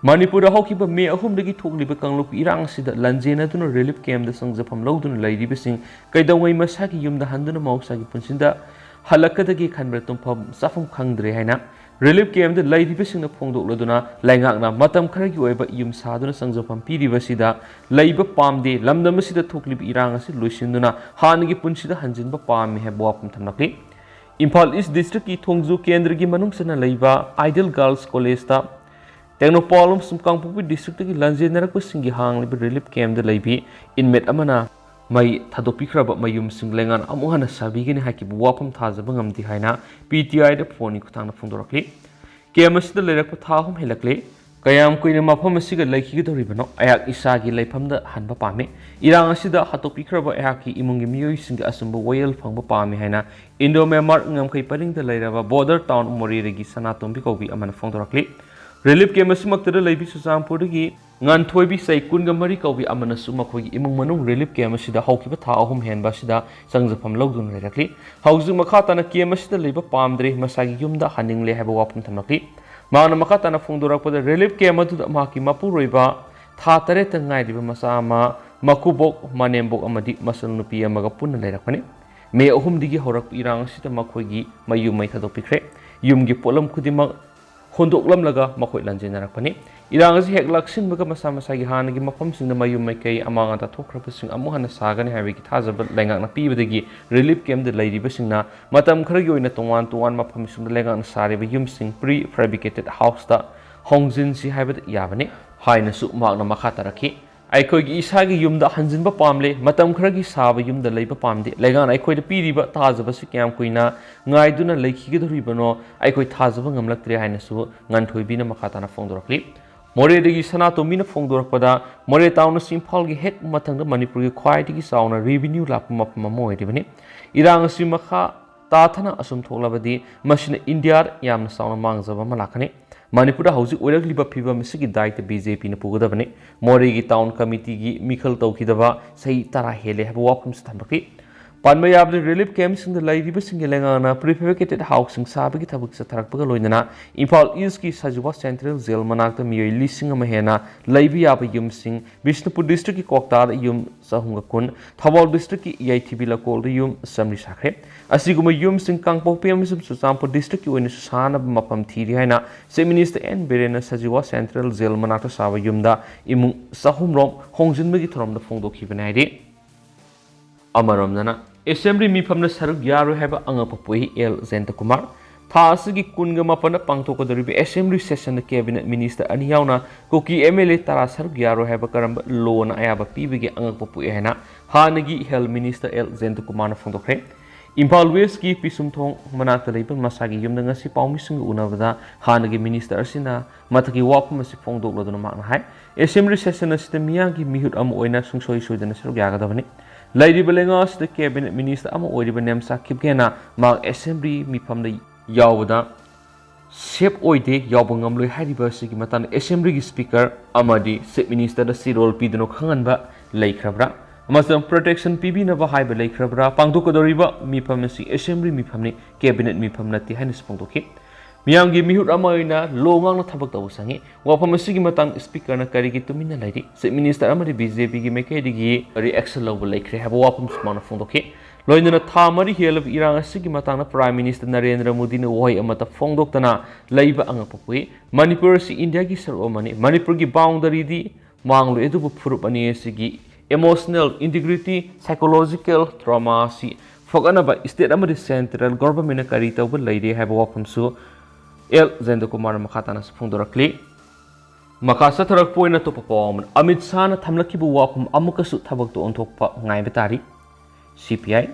ꯃꯅꯤꯄꯨꯔꯗ ꯍꯧꯈꯤꯕ ꯃꯦ ꯑꯍꯨꯝꯗꯒꯤ ꯊꯣꯛꯂꯤꯕ ꯀꯥꯡꯂꯨꯞꯀꯤ ꯏꯔꯥꯡ ꯑꯁꯤꯗ ꯂꯥꯟꯖꯦꯟꯅꯗꯨꯅ relief campꯗ ꯆꯪꯖꯐꯝ ꯂꯧꯗꯨꯅ ꯂꯩꯔꯤꯕꯁꯤꯡ ꯀꯩꯗꯧꯉꯩ ꯃꯁꯥꯒꯤ ꯌꯨꯝꯗ ꯍꯟꯗꯨꯅ ꯃꯍꯧꯁꯥꯒꯤ ꯄꯨꯟꯁꯤꯗ ꯍꯜꯂꯛꯀꯗꯒꯦ ꯈꯟꯕꯗ ꯇꯨꯝꯐꯝ ꯆꯥꯐꯝ ꯈꯪꯗ꯭ꯔꯦ ꯍꯥꯏꯅ relief campꯗ ꯂꯩꯔꯤꯕꯁꯤꯡꯅ ꯐꯣꯡꯗꯣꯛꯂꯗꯨꯅ ꯂꯩꯉꯥꯛꯅ ꯃꯇꯝ ꯈꯔꯒꯤ ꯑꯣꯏꯕ ꯌꯨꯝ ꯁꯥꯗꯨꯅ ꯆꯪꯖꯐꯝ ꯄꯤꯔꯤꯕꯁꯤꯗ ꯂꯩꯕ ꯄꯥꯝꯗꯦ, ꯂꯝꯗꯝ ꯑꯁꯤꯗ ꯊꯣꯛꯂꯤꯕ ꯏꯔꯥꯡ ꯑꯁꯤ ꯂꯣꯏꯁꯤꯟꯗꯨꯅ ꯍꯥꯟꯅꯒꯤ ꯄꯨꯟꯁꯤꯗ ꯍꯟꯖꯤꯟꯕ ꯄꯥꯝꯃꯤ ꯍꯥꯏꯕ ꯋꯥꯐꯝ ꯊꯝꯂꯛꯂꯤ꯫ ꯏꯝꯐꯥꯜ East Districtꯀꯤ ꯊꯣꯡꯖꯨ ꯀꯦꯟꯗ꯭ꯔꯒꯤ ꯃꯅꯨꯡ ꯆꯟꯅ ꯂꯩꯕ Ideal Girls Collegeꯇ ꯇꯦꯡꯅꯧꯄꯜ ꯑꯃꯁꯨꯡ ꯀꯥꯡꯄꯣꯛꯄꯤ districtꯒꯤ ꯂꯥꯟꯖꯦꯟꯅꯔꯛꯄꯁꯤꯡꯒꯤ ꯍꯥꯡꯂꯤꯕ relief campꯗ ꯂꯩꯕꯤ inmate ꯑꯃꯅ ꯃꯩ ꯊꯥꯗꯣꯛꯄꯤꯈ꯭ꯔꯕ ꯃꯌꯨꯝꯁꯤꯡ ꯂꯩꯉꯥꯛꯅ ꯑꯃꯨꯛ ꯍꯟꯅ ꯁꯥꯕꯤꯒꯅꯤ ꯍꯥꯏꯈꯤꯕ ꯋꯥꯐꯝ ꯊꯥꯖꯕ ꯉꯝꯗꯦ ꯍꯥꯏꯅ P T Iꯗ phoneꯒꯤ ꯈꯨꯠꯊꯥꯡꯗ ꯐꯣꯡꯗꯣꯔꯛꯂꯤ꯫ Camp ꯑꯁꯤꯗ ꯂꯩꯔꯛꯄ ꯊꯥ ꯑꯍꯨꯝ ꯍꯦꯜꯂꯛꯂꯦ꯫ ꯀꯌꯥꯝ ꯀꯨꯏꯅ ꯃꯐꯝ ꯑꯁꯤꯒ ꯂꯩꯈꯤꯒꯗꯧꯔꯤꯕꯅꯣ? ꯑꯩꯍꯥꯛ ꯏꯁꯥꯒꯤ ꯂꯩꯐꯝꯗ ꯍꯟꯕ ꯄꯥꯝꯃꯤ꯫ ꯏꯔꯥꯡ ꯑꯁꯤꯗ ꯍꯥꯠꯇꯣꯛꯄꯤꯈ꯭ꯔꯕ ꯑꯩꯍꯥꯛꯀꯤ ꯏꯃꯨꯡꯒꯤ ꯃꯤꯑꯣꯏꯁꯤꯡꯒꯤ ꯑꯆꯨꯝꯕ ꯋꯥꯌꯦꯜ ꯐꯪꯕ ꯄꯥꯝꯃꯤ ꯍꯥꯏꯅ Indo-Myanmar ꯉꯝꯈꯩ ꯄꯔꯤꯡꯗ ꯂꯩꯔꯕ border town ꯃꯣꯔꯦꯗꯒꯤ ꯁꯅꯥꯇꯣꯝꯕꯤ ꯀꯧꯕꯤ ꯑꯃꯅ ꯐꯣꯡꯗꯣꯔꯛꯂꯤ꯫ Relief camp ꯑꯁꯤꯃꯛꯇꯗ ꯂꯩꯕꯤ ꯆꯨꯔꯆꯥꯟꯄꯨꯔꯗꯒꯤ ꯉꯥꯟꯊꯣꯏꯕꯤ ꯆꯍꯤ ꯀꯨꯟꯒ ꯃꯔꯤ ꯀꯧꯕꯤ ꯑꯃꯅꯁꯨ ꯃꯈꯣꯏꯒꯤ ꯏꯃꯨꯡ ꯃꯅꯨꯡ relief camp ꯑꯁꯤꯗ ꯍꯧꯈꯤꯕ ꯊꯥ ꯑꯍꯨꯝ ꯍꯦꯟꯕ ꯑꯁꯤꯗ ꯆꯪꯖꯐꯝ ꯂꯧꯗꯨꯅ ꯂꯩꯔꯛꯂꯤ꯫ ꯍꯧꯖꯤꯛ ꯃꯈꯥ ꯇꯥꯅ camp ꯑꯁꯤꯗ ꯂꯩꯕ ꯄꯥꯝꯗ꯭ꯔꯦ, ꯃꯁꯥꯒꯤ ꯌꯨꯝꯗ ꯍꯟꯅꯤꯡꯂꯦ ꯍꯥꯏꯕ ꯋꯥꯐꯝ ꯊꯝꯂꯛꯂꯤ꯫ ꯃꯍꯥꯛꯅ ꯃꯈꯥ ꯇꯥꯅ ꯐꯣꯡꯗꯣꯔꯛꯄꯗ relief camp ꯑꯗꯨꯗ ꯃꯍꯥꯛꯀꯤ ꯃꯄꯨꯔꯣꯏꯕ ꯊꯥ ꯇꯔꯦꯠꯇ ꯉꯥꯏꯔꯤꯕ ꯃꯆꯥ ꯑꯃ, ꯃꯀꯨꯕꯣꯛ, ꯃꯅꯦꯝꯕꯣꯛ ꯑꯃꯗꯤ ꯃꯆꯜꯅꯨꯄꯤ ꯑꯃꯒ ꯄꯨꯟꯅ ꯂꯩꯔꯛꯄꯅꯤ꯫ ꯃꯦ ꯑꯍꯨꯝꯗꯒꯤ ꯍꯧꯔꯛꯄ ꯏꯔꯥꯡ ꯑꯁꯤꯗ ꯃꯈꯣꯏꯒꯤ ꯃꯌꯨꯝ ꯃꯩ ꯊꯥꯗꯣꯛꯄꯤꯈ꯭ꯔꯦ꯫ ꯌꯨꯝꯒꯤ ꯄꯣꯠꯂꯝ ꯈꯨꯗꯤꯡꯃꯛ ꯍꯨꯟꯗꯣꯛꯂꯝꯂꯒ ꯃꯈꯣꯏ ꯂꯥꯟꯖꯦꯟꯅꯔꯛꯄꯅꯤ꯫ ꯏꯔꯥꯡ ꯑꯁꯤ ꯍꯦꯛ ꯂꯥꯛꯁꯤꯟꯕꯒ ꯃꯁꯥ ꯃꯁꯥꯒꯤ ꯍꯥꯟꯅꯒꯤ ꯃꯐꯝꯁꯤꯡꯗ ꯃꯌꯨꯝ ꯃꯩꯀꯩ ꯑꯃꯥꯡ ꯑꯇꯥ ꯊꯣꯛꯈ꯭ꯔꯕꯁꯤꯡ ꯑꯃꯨꯛ ꯍꯟꯅ ꯁꯥꯒꯅꯤ ꯍꯥꯏꯕꯒꯤ ꯊꯥꯖꯕ ꯂꯩꯉꯥꯛꯅ ꯄꯤꯕꯗꯒꯤ relief campꯗ ꯂꯩꯔꯤꯕꯁꯤꯡꯅ ꯃꯇꯝ ꯈꯔꯒꯤ ꯑꯣꯏꯅ ꯇꯣꯉꯥꯟ ꯇꯣꯉꯥꯟꯕ ꯃꯐꯝꯁꯤꯡꯗ ꯂꯩꯉꯥꯛꯅ ꯁꯥꯔꯤꯕ ꯌꯨꯝꯁꯤꯡ, pre-fabricated houseꯇ ꯍꯣꯡꯖꯤꯟꯁꯤ ꯍꯥꯏꯕꯗ ꯌꯥꯕꯅꯤ ꯍꯥꯏꯅꯁꯨ ꯃꯍꯥꯛꯅ ꯃꯈꯥ ꯇꯥꯔꯛꯈꯤ꯫ ꯑꯩꯈꯣꯏꯒꯤ ꯏꯁꯥꯒꯤ ꯌꯨꯝꯗ ꯍꯟꯖꯤꯟꯕ ꯄꯥꯝꯂꯦ, ꯃꯇꯝ ꯈꯔꯒꯤ ꯁꯥꯕ ꯌꯨꯝꯗ ꯂꯩꯕ ꯄꯥꯝꯗꯦ꯫ ꯂꯩꯉꯥꯛꯅ ꯑꯩꯈꯣꯏꯗ ꯄꯤꯔꯤꯕ ꯊꯥꯖꯕꯁꯤ ꯀꯌꯥꯝ ꯀꯨꯏꯅ ꯉꯥꯏꯗꯨꯅ ꯂꯩꯈꯤꯒꯗꯧꯔꯤꯕꯅꯣ ꯑꯩꯈꯣꯏ ꯊꯥꯖꯕ ꯉꯝꯂꯛꯇ꯭ꯔꯦ ꯍꯥꯏꯅꯁꯨ ꯉꯥꯟꯊꯣꯏꯕꯤꯅ ꯃꯈꯥ ꯇꯥꯅ ꯐꯣꯡꯗꯣꯔꯛꯂꯤ꯫ ꯃꯣꯔꯦꯗꯒꯤ ꯁꯅꯥꯇꯣꯝꯕꯤꯅ ꯐꯣꯡꯗꯣꯔꯛꯄꯗ, ꯃꯣꯔꯦ ꯇꯥꯎꯟ ꯑꯁꯤ ꯏꯝꯐꯥꯜꯒꯤ ꯍꯦꯛ ꯃꯊꯪꯗ ꯃꯅꯤꯄꯨꯔꯒꯤ ꯈ꯭ꯋꯥꯏꯗꯒꯤ ꯆꯥꯎꯅ revenue ꯂꯥꯛꯄ ꯃꯐꯝ ꯑꯃ ꯑꯣꯏꯔꯤꯕꯅꯤ꯫ ꯏꯔꯥꯡ ꯑꯁꯤ ꯃꯈꯥ ꯇꯥꯊꯅ ꯑꯁꯨꯝ ꯊꯣꯛꯂꯕꯗꯤ, ꯃꯁꯤꯅ ꯏꯟꯗꯤꯌꯥꯗ ꯌꯥꯝꯅ ꯆꯥꯎꯅ ꯃꯥꯡꯖꯕ ꯑꯃ ꯂꯥꯛꯀꯅꯤ꯫ ꯃꯅꯤꯄꯨꯔꯗ ꯍꯧꯖꯤꯛ ꯑꯣꯏꯔꯛꯂꯤꯕ ꯐꯤꯕꯝ ꯑꯁꯤꯒꯤ ꯗꯥꯏꯇ BJPꯅ ꯄꯨꯒꯗꯕꯅꯤ꯫ ꯃꯣꯔꯦꯒꯤ ꯇꯥꯎꯟ ꯀꯃꯤꯇꯤꯒꯤ ꯃꯤꯈꯜ ꯇꯧꯈꯤꯗꯕ ꯆꯍꯤ ꯇꯔꯥ ꯍꯦꯜꯂꯦ ꯍꯥꯏꯕ ꯋꯥꯐꯝꯁꯨ ꯊꯝꯂꯛꯂꯤ꯫ ꯄꯟꯕ ꯌꯥꯕꯗ, ꯔꯤꯂꯤꯐ ꯀꯦꯝꯞꯁꯤꯡꯗ ꯂꯩꯔꯤꯕꯁꯤꯡꯒꯤ ꯂꯩꯉꯥꯛꯅ prefabricated house ꯁꯤꯡ ꯁꯥꯕꯒꯤ ꯊꯕꯛ ꯆꯠꯊꯔꯛꯄꯒ ꯂꯣꯏꯅꯅ ꯏꯝꯐꯥꯜ ꯏꯁꯀꯤ ꯁꯖꯤꯋꯥ ꯁꯦꯟꯇ꯭ꯔꯦꯜ ꯖꯦꯜ ꯃꯅꯥꯛꯇ ꯃꯤꯑꯣꯏ ꯂꯤꯁꯤꯡ ꯑꯃ ꯍꯦꯟꯅ ꯂꯩꯕ ꯌꯥꯕ ꯌꯨꯝꯁꯤꯡ, ꯕꯤꯁꯅꯨꯄꯨꯔ ꯗꯤꯁꯇ꯭ꯔꯤꯛꯀꯤ ꯀ꯭ꯋꯥꯛꯇꯥꯗ ꯌꯨꯝ ꯆꯍꯨꯝꯒ ꯀꯨꯟ, ꯊꯧꯕꯥꯜ ꯗꯤꯁꯇ꯭ꯔꯤꯛꯀꯤ ꯌꯥꯏꯊꯤꯕꯤ ꯂꯀꯣꯜꯗ ꯌꯨꯝ ꯆꯥꯃꯔꯤ ꯁꯥꯈ꯭ꯔꯦ꯫ ꯑꯁꯤꯒꯨꯝꯕ ꯌꯨꯝꯁꯤꯡ ꯀꯥꯡꯄꯣꯛꯄꯤ ꯑꯃꯁꯨꯡ ꯆꯨꯔꯆꯥꯟꯄꯨꯔ ꯗꯤꯁꯇ꯭ꯔꯤꯛꯀꯤ ꯑꯣꯏꯅꯁꯨ ꯁꯥꯅꯕ ꯃꯐꯝ ꯊꯤꯔꯤ ꯍꯥꯏꯅ ꯆꯤꯐ ꯃꯤꯅꯤꯁꯇꯔ ꯑꯦꯟ ꯕꯤꯔꯦꯟꯅ ꯁꯖꯤꯋꯥ ꯁꯦꯟꯇ꯭ꯔꯦꯜ ꯖꯦꯜ ꯃꯅꯥꯛꯇ ꯁꯥꯕ ꯌꯨꯝꯗ ꯏꯃꯨꯡ ꯆꯍꯨꯝ ꯔꯣꯝ ꯍꯣꯡꯖꯤꯟꯕꯒꯤ ꯊꯧꯔꯝꯗ ꯐꯣꯡꯗꯣꯛꯈꯤꯕꯅꯤ ꯍꯥꯏꯔꯤ꯫ ꯑꯃꯔꯣꯝꯗꯅ, ꯑꯦꯁꯦꯝꯕ꯭ꯂꯤ ꯃꯤꯐꯝꯗ ꯁꯔꯨꯛ ꯌꯥꯔꯣꯏ ꯍꯥꯏꯕ ꯑꯉꯛꯄ ꯄꯣꯛꯏ ꯑꯦꯜ ꯖꯌꯟꯇꯀꯨꯃꯥꯔ꯫ ꯊꯥ ꯑꯁꯤꯒꯤ ꯀꯨꯟꯒ ꯃꯥꯄꯟꯗ ꯄꯥꯡꯊꯣꯛꯀꯗꯧꯔꯤꯕ ꯑꯦꯁꯦꯝꯕ꯭ꯂꯤ ꯁꯦꯁꯟꯗ ꯀꯦꯕꯤꯅꯦꯠ ꯃꯤꯅꯤꯁꯇꯔ ꯑꯅꯤ ꯌꯥꯎꯅ ꯀꯨꯀꯤ ꯑꯦꯝ ꯑꯦꯜ ꯑꯦ ꯇꯔꯥ ꯁꯔꯨꯛ ꯌꯥꯔꯣꯏ ꯍꯥꯏꯕ ꯀꯔꯝꯕ ꯂꯣꯅ ꯑꯌꯥꯕ ꯄꯤꯕꯒꯦ ꯑꯉꯛꯄ ꯄꯣꯛꯏ ꯍꯥꯏꯅ ꯍꯥꯟꯅꯒꯤ ꯍꯦꯜꯊ ꯃꯤꯅꯤꯁꯇꯔ ꯑꯦꯜ ꯖꯌꯟꯇꯀꯨꯃꯥꯔꯅ ꯐꯣꯡꯗꯣꯛꯈ꯭ꯔꯦ꯫ ꯏꯝꯐꯥꯜ ꯋꯦꯁꯀꯤ ꯄꯤꯁꯨꯝꯊꯣꯡ ꯃꯅꯥꯛꯇ ꯂꯩꯕ ꯃꯁꯥꯒꯤ ꯌꯨꯝꯗ ꯉꯁꯤ ꯄꯥꯎꯃꯤꯁꯤꯡꯒ ꯎꯅꯕꯗ ꯍꯥꯟꯅꯒꯤ ꯃꯤꯅꯤꯁꯇꯔ ꯑꯁꯤꯅ ꯃꯊꯛꯀꯤ ꯋꯥꯐꯝ ꯑꯁꯤ ꯐꯣꯡꯗꯣꯛꯂꯗꯨꯅ ꯃꯍꯥꯛꯅ ꯍꯥꯏ, ꯑꯦꯁꯦꯝꯕ꯭ꯂꯤ ꯁꯦꯁꯟ ꯑꯁꯤꯗ ꯃꯤꯌꯥꯝꯒꯤ ꯃꯤꯍꯨꯠ ꯑꯃ ꯑꯣꯏꯅ ꯁꯨꯡꯁꯣꯏ ꯁꯣꯏꯗꯅ ꯁꯔꯨꯛ ꯌꯥꯒꯗꯕꯅꯤ꯫ ꯂꯩꯔꯤꯕ ꯂꯩꯉꯥꯛ ꯑꯁꯤꯗ ꯀꯦꯕꯤꯅꯦꯠ ꯃꯤꯅꯤꯁꯇꯔ ꯑꯃ ꯑꯣꯏꯔꯤꯕ ꯅꯦꯝꯁꯥ ꯈꯤꯞꯒꯦꯅ ꯃꯍꯥꯛ ꯑꯦꯁꯦꯝꯕ꯭ꯂꯤ ꯃꯤꯐꯝꯗ ꯌꯥꯎꯕꯗ ꯁꯦꯞ ꯑꯣꯏꯗꯦ, ꯌꯥꯎꯕ ꯉꯝꯂꯣꯏ ꯍꯥꯏꯔꯤꯕ ꯑꯁꯤꯒꯤ ꯃꯇꯥꯡꯗ ꯑꯦꯁꯦꯝꯕ꯭ꯂꯤꯒꯤ ꯁ꯭ꯄꯤꯀꯔ ꯑꯃꯗꯤ ꯆꯤꯐ ꯃꯤꯅꯤꯁꯇꯔꯗ ꯆꯦꯔꯣꯜ ꯄꯤꯗꯨꯅ ꯈꯪꯍꯟꯕ ꯂꯩꯈ꯭ꯔꯕ꯭ꯔꯥ? ꯑꯃꯁꯨꯡ ꯄ꯭ꯔꯣꯇꯦꯛꯁꯟ ꯄꯤꯕꯤꯅꯕ ꯍꯥꯏꯕ ꯂꯩꯈ꯭ꯔꯕ꯭ꯔꯥ? ꯄꯥꯡꯊꯣꯛꯀꯗꯧꯔꯤꯕ ꯃꯤꯐꯝ ꯑꯁꯤ ꯑꯦꯁꯦꯝꯕ꯭ꯂꯤ ꯃꯤꯐꯝꯅꯤ, ꯀꯦꯕꯤꯅꯦꯠ ꯃꯤꯐꯝ ꯅꯠꯇꯦ ꯍꯥꯏꯅꯁꯨ ꯐꯣꯡꯗꯣꯛꯈꯤ꯫ ꯃꯤꯌꯥꯝꯒꯤ ꯃꯤꯍꯨꯠ ꯑꯃ ꯑꯣꯏꯅ ꯂꯣ ꯉꯥꯛꯅ ꯊꯕꯛ ꯇꯧꯕ ꯆꯪꯏ꯫ ꯋꯥꯐꯝ ꯑꯁꯤꯒꯤ ꯃꯇꯥꯡꯗ ꯁ꯭ꯄꯤꯀꯔꯅ ꯀꯔꯤꯒꯤ ꯇꯨꯃꯤꯟꯅ ꯂꯩꯔꯤ? ꯆꯤꯐ ꯃꯤꯅꯤꯁꯇꯔ ꯑꯃꯗꯤ ꯕꯤ ꯖꯦ ꯄꯤꯒꯤ ꯃꯥꯏꯀꯩꯗꯒꯤ ꯔꯤꯑꯦꯛꯁꯟ ꯂꯧꯕ ꯂꯩꯈ꯭ꯔꯦ ꯍꯥꯏꯕ ꯋꯥꯐꯝꯁꯨ ꯃꯥꯅ ꯐꯣꯡꯗꯣꯛꯈꯤ꯫ ꯂꯣꯏꯅꯅ ꯊꯥ ꯃꯔꯤ ꯍꯦꯜꯂꯕ ꯏꯔꯥꯡ ꯑꯁꯤꯒꯤ ꯃꯇꯥꯡꯗ ꯄ꯭ꯔꯥꯏꯝ ꯃꯤꯅꯤꯁꯇꯔ ꯅꯔꯦꯟꯗ꯭ꯔ ꯃꯣꯗꯤꯅ ꯋꯥꯍꯩ ꯑꯃꯠꯇ ꯐꯣꯡꯗꯣꯛꯇꯅ ꯂꯩꯕ ꯑꯉꯛꯄ ꯄꯣꯛꯏ꯫ ꯃꯅꯤꯄꯨꯔ ꯑꯁꯤ ꯏꯟꯗꯤꯌꯥꯒꯤ ꯁꯔꯨꯛ ꯑꯃꯅꯤ꯫ ꯃꯅꯤꯄꯨꯔꯒꯤ ꯕꯥꯎꯟꯗꯔꯤꯗꯤ ꯃꯥꯡꯂꯣꯏ, ꯑꯗꯨꯕꯨ ꯐꯨꯔꯨꯞ ꯑꯅꯤ ꯑꯁꯤꯒꯤ emotional integrity, psychological trauma ꯑꯁꯤ ꯐꯒꯠꯅꯕ ꯁ꯭ꯇꯦꯠ ꯑꯃꯗꯤ ꯁꯦꯟꯇ꯭ꯔꯦꯜ ꯒꯣꯚꯔꯟꯃꯦꯟꯠꯅ ꯀꯔꯤ ꯇꯧꯕ ꯂꯩꯔꯦ ꯍꯥꯏꯕ ꯋꯥꯐꯝꯁꯨ ꯑꯦꯜ ꯖꯌꯟꯇꯀꯨꯃꯥꯔꯅ ꯃꯈꯥ ꯇꯥꯅꯁꯨ ꯐꯣꯡꯗꯣꯔꯛꯂꯤ꯫ ꯃꯈꯥ ꯆꯠꯊꯔꯛꯄ ꯑꯣꯏꯅ ꯑꯇꯣꯞꯄ ꯄꯥꯎ ꯑꯃꯅ, ꯑꯃꯤꯠ ꯁꯥꯍꯅ ꯊꯝꯂꯛꯈꯤꯕ ꯋꯥꯐꯝ ꯑꯃꯨꯛꯀꯁꯨ ꯊꯕꯛꯇ ꯑꯣꯟꯊꯣꯛꯄ ꯉꯥꯏꯕ ꯇꯥꯔꯤ꯫ ꯁꯤ P I.